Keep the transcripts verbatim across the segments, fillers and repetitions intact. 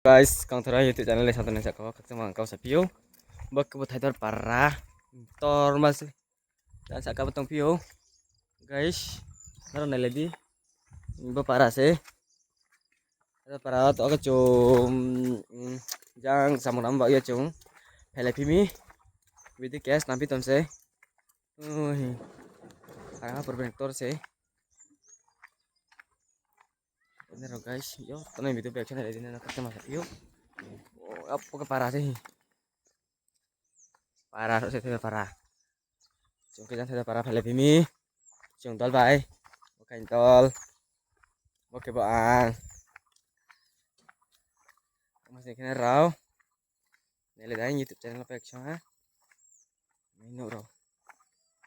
Guys, Kangthara YouTube channel le sathana saka o khakchangma ang kau saphi ou. Bo khe bo Thaidor para. Torma se. Jang saka bo tongphi ou. Guys, nrao nailai di. Bo para se. Thaidor para to khe chung, mm, jang samung nang ba ye chung phailai phi mi. Video case nang phi tom se. Ui. Para ha problem tor se. Nrao guys, yo, tongnai video bai khe nailai di, nrao khakchangma saphi ou. O, apo khe para se. Para, ro se Thaidor para. Chung khe jang Thaidor para phailai phi mi. Chung dol bai. Bo khe aini dol. Bo khe bo ang. Tongma sing khe nrao nailai di aini YouTube channel pai khe ha. Nai nuh rao.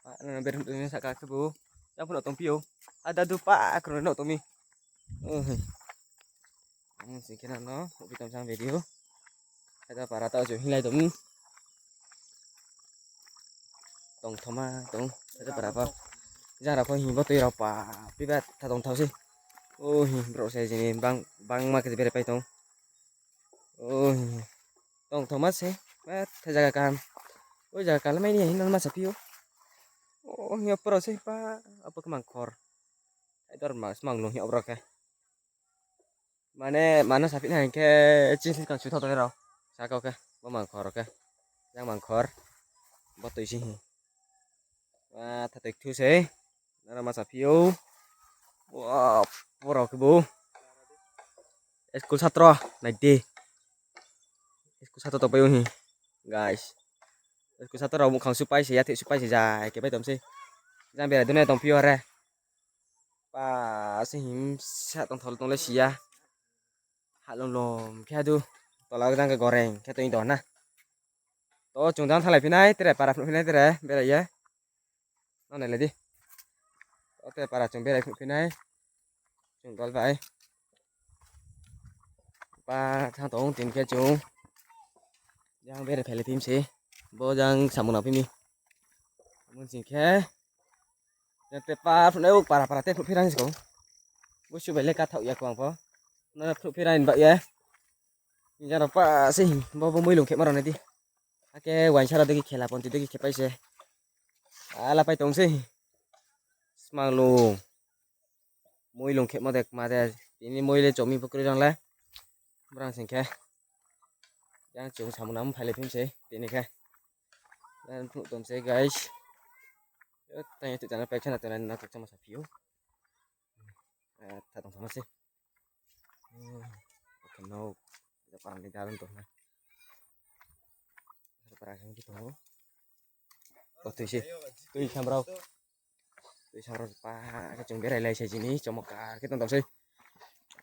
Pa, nrao bereng bereng saka khe bo. Jang phuno tongphi ou. Ada du pa, kro no tong mi. Oi. Ang sing khe nrao no, ubi tong jang video. Thaidor para tao chung hinglai tong. Tongthoma tong, Thaidor para pho. Jang rao pho hing bo tui rao pa, piba tha tongthao se. O hi, brouh se jini bang, bangma khe berai pai tong. O hi, tongthoma se, ba tha zaga kaham. O zaga kaham mai ni hing no ma saphi ou. O hi, apo rao se pa, apo khe mangkhor. Thaidor ma, smanglung hi apo rao khe. Mane, mano saphi nai hing khe, chini skang chu thao tongnai rao. Saka o khe, bo mangkhor o khe. Jang mangkhor. Bo tui si hi. Ba, tha tui kthu se. Nrao ma saphi ou. Wa, bo rao khe bo. School satro, nai di. School satro tongpai ou hi. Guys. School satro rao muhkhang supai se, yathih supai se, jai khe pai tom se. Jang berai dunai tongphi ou re. Pa se him sa tongthao tong le si ya. Halong lom khe du. Tola jang khe goreng khe tong do na. To chung jang thanglai phi nai, tere para phnuh phi nai, tere berai ye. No nailai di. To tere para chung berai phnuh phi nai. Chung dol bai. Pa thang tong tin khe chung. Jang berai phailai phi mi se. Bo jang samung nang phi mi. Amo sing khe. Jang te pa phnuh nai, o para para te phnuh phi rang se ko. Bo su bai le kathaoh ya ko ang pho. No phnuh phi rang ba ye. Jang rao pa se hi, bo bo moilung khe ma rao nai di. Akhe wainsa rao degi khela ponti degi khe pai se. Ala pai tong se. Smanglung. Moilung khe ma de, ma de. Tini moi le chomi bo kroi rang le. Brang sing khe. Jang chung samung nang phailai phi mi se. Tini khe. Jang phnuh tom se, guys. Yo, tang yo tu channel pai khe na tongnai no khakchangma saphi ou. Eh, tha tongthoma se. Hmm, oke, no. Jang para ni dalan tong na. Para khe tong ou. O tui se. Tui samrao. Tui samrao pa khe chung berai lai se jini chomokar khe tong tong se.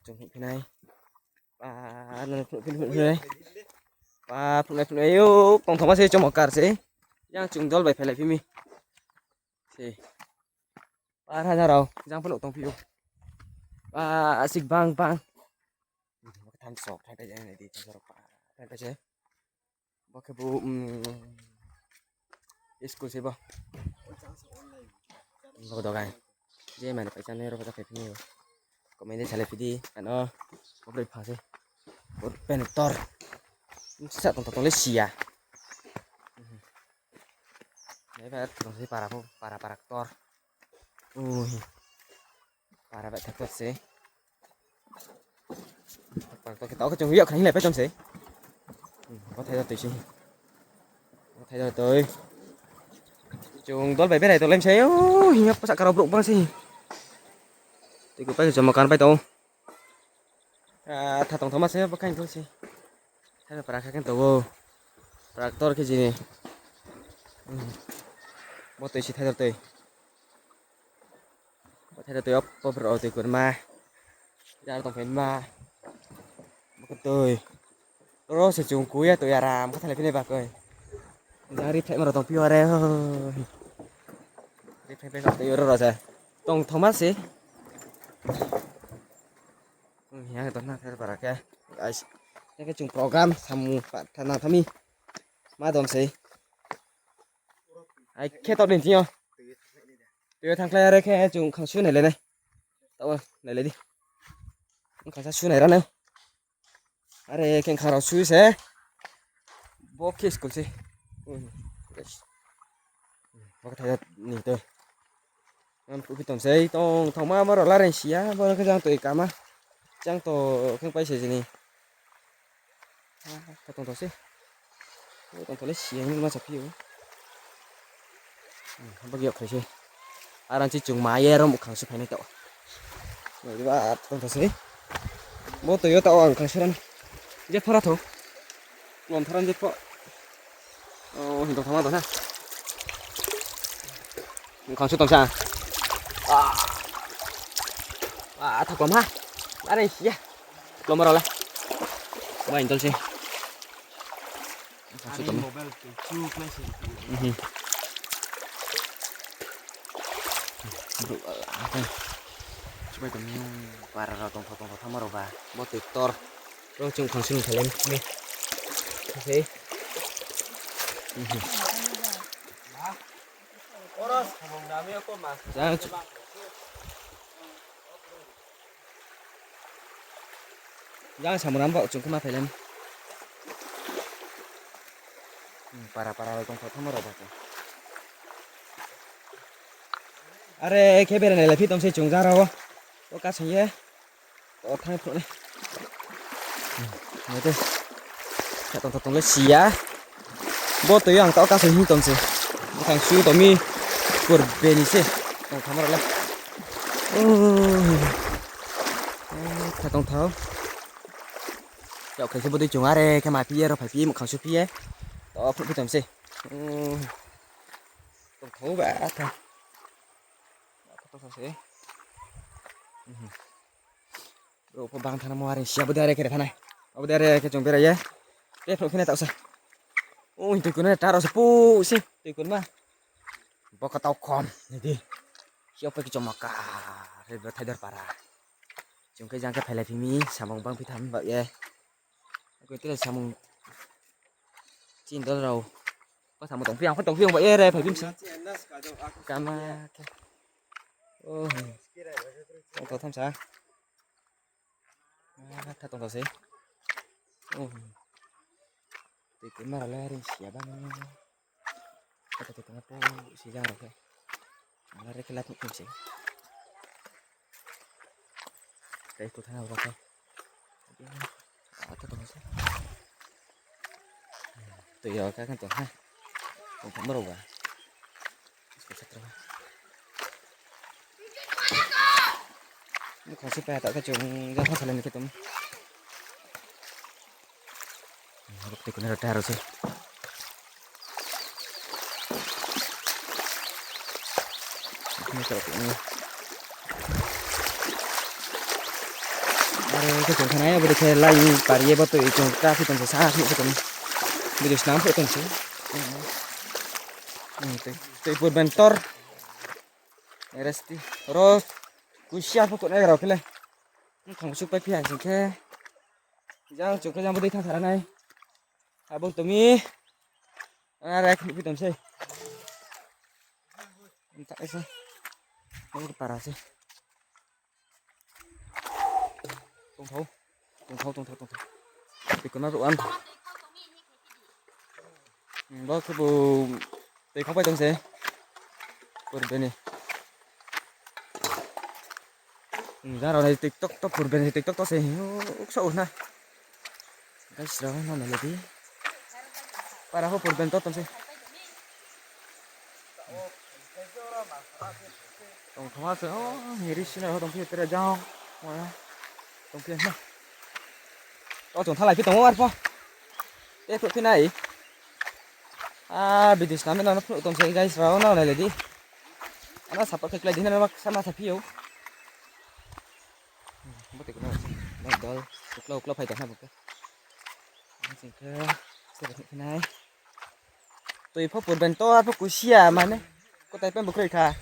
Chung phnuh phi nai. Pa, no phnuh phi, phnuh phi nai. Pa, phnuh nai, phnuh nai, yo, tongthoma se chomokar se. Jang chung dol bai phailai phi mi. Se. Pa, raja rao, jang phnuh tongphi ou. Pa, asik bang, bang. Tham sok, tham pai jang nai di, tham sok, pa, tham pai se. Bo khe bo, mm, school se bo. Bo dogan. Je mani paisa nai ro khe phai phini bo. Comment de salai phi di, ano, bo broi phang se. Bo pen tor. Sa tong tong le si ya. Nai ba tong se para pho, para para ktor. Ui. Para ba thaktor se. Para ktor khe tao khe chung yak khnang hinglai pai tong se. Hmm, bo Thaidor toi se. Bo Thaidor toi. Chung dol bai berai tong lai se. O, hing ya pasa karo brouh bang se. Tei kupai khe chomokar pai tong. Ah, tha tongthoma se bo khain thol se. Thaidor para kha khe tong ou. Para ktor khe jini. Hmm. Bo toi se Thaidor toi. Bo Thaidor toi, opo brouh toi kurma. Jar tong phaima. Bo khe toi. Ro se chung kui ya toi aram khe thalai phinai ba koi. Jang ri phaima rao tong phi ore. Ri phai phai toi ro ro se. Tongthoma se. Yang to na khe para khe. Guys. Khe chung program samung pa thana thami. Ma dom sei. Ai khe to din tiyo. Tiyo thangkhlai are khe chung khang su nai le nai. Tao nai le di. Khang sa su nai ra nai. Are khe khang rao sui se. Bo khe school se. Bo khe thai ni to. Ang phuh phi tong sei, tong thangma ma rao lareng si ya, bo khe jang toi kama. Jang to khe pai se jini. Kha tong tong sei. Tong tong le si ya, ma sa phi ou. Bo khe yok khai sei. Aran chi chung ma ye rom khang su phai nai to. Ba tong tong sei. Bo toi yo ta ang khang su ran. Je phora tho. Klom tharan je pho. O, hing tong thangma tong sa. Khang su tong sa. Ah. Ah, tha klom ha. Are ya. Klom rao la. Ba indol se. Khang su tong. Mhm. Bro, ah, ah. Chubai tong ni para rao tong tho tong tho thangma rao ba. Bo toi tor. Rao chung khang su ni thalai ni. Okay. Mhm. Jang chu-, jang samung ram bo chung khe ma phailai. Hmm, para para rao tong tho thangma rao ba chung. Are khe bere nai lai phi tong se chung jang rao. O kasing ye. O thang phuh nai. Nai de. Kha tong tong le si ya. Bo toi ang tao kasing hing tong se. Bo thang su tong mi. Kur beni se. Tong thangma rao le. Kha tong thao. Yao khai se bo dei chung are khe ma phi ye ro phai phi ye muhkhang su phi ye. To phuh phi tong se. Tong thao ba tha. Tong thao se. Bro pho bang thana mo are sia bo dei are khe thanai. Abo dei are khe chung berai ye. Te phuh phi nai tao sa. O, toi kun na ta rao se pu si. Toi kun ma. Bo ka tao khom. Nai di. Siya pa ki choma ka. Re bo thai dor para. Chung khe jang khe phailai phi mi, samung bang phi tham ba ye. Ako tira samung chin dol rao. Pa samung tong phi, ang pa tong phi, ang ba ye re, phai phi mi sa. Kama khe. Oh. Tong tho tham sa. Ah, tha tong tho se. Oh. Toi khe mara le ring sia ba ni. Kata toi khe ma po si jang rao khe. Ang le re khe la thung thung se. Kai ko thana rao khe. Ah, tha tong se. Toi ya ka kan tong ha. Tong tham rao ba. Ko satra. Ni khang se pa ta ka chung ja pha khalai ni khe tong. Ruk te kuna rata rau se. Ini kalau ini. Are ke chung thanai, abo de khe lai pari ye bo toi chung ka phi tong se, sa phi tong. Video snam pho tong se. Hmm, toi, toi pur bentor. Resti. Ros. Kusia pho kona rau khe le. Khang su pai phi ha sing khe. Jang chung khe jang bo dei tha thara nai. Abo tong mi. Are khe phi tong se. Tha se. Abo para se. Tongthao, tongthao, tongthao, tongthao. Tikuna ruh an. Bo khe bo tei khangpai tong se. Purbe ni. Jang rao nai tiktok tok purbe ni tiktok tok se. Uksa urna. Guys, rao no nai ledi. Para ho purbe ni to tong se. Tongthoma se, o, hiri sina ho tongphi tere jang. Tongphi na. O, chung thalai phi tong o arpho. E, phi nai. A, video snam no phnuh tong se, guys, rao no nai ledi. Ano support khe klai di na, sama sa phi ou. Bo te kono, dol, ukla, ukla phai tong ha bo khe. Sing khe, sere phi nai. Toi pho purben to, arpho kusia mane. Kotai pen bo kroi kha.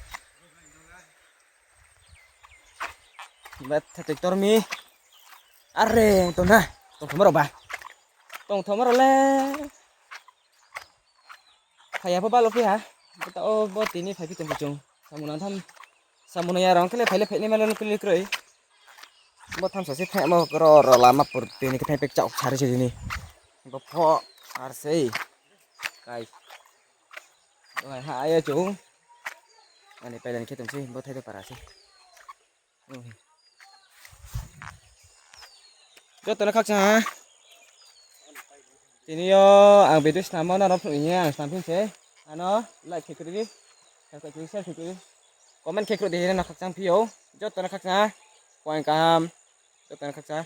Ba tha tiktor mi. Are, tong na. Tongthoma rao ba. Tongthoma rao le. Phaiya pho balo phi ha. Bo ta o bo tini phai phi tong phi chung. Samung nang tham. Samung nang ya rong khe le phai le phai nai ma le kroi kroi. Bo thamsa se thaimo ro ro lama pur tini khe thaipek chaoh sari se tini. Bo pho ar sei. Kai. Bo hai ha ayo chung. Ani pailan khe tong sei, bo thai to para sei. Joto no khakchang ha. Tini yo ang video snammo no rao phnuh hing ye ang snam phi se. Ano like khe kri di. Subscribe khe kri di, share khe kri di. Comment khe kri di hing ye no khakchang phi ou. Joto no khakchang ha. Point kaham. Joto no khakchang ha.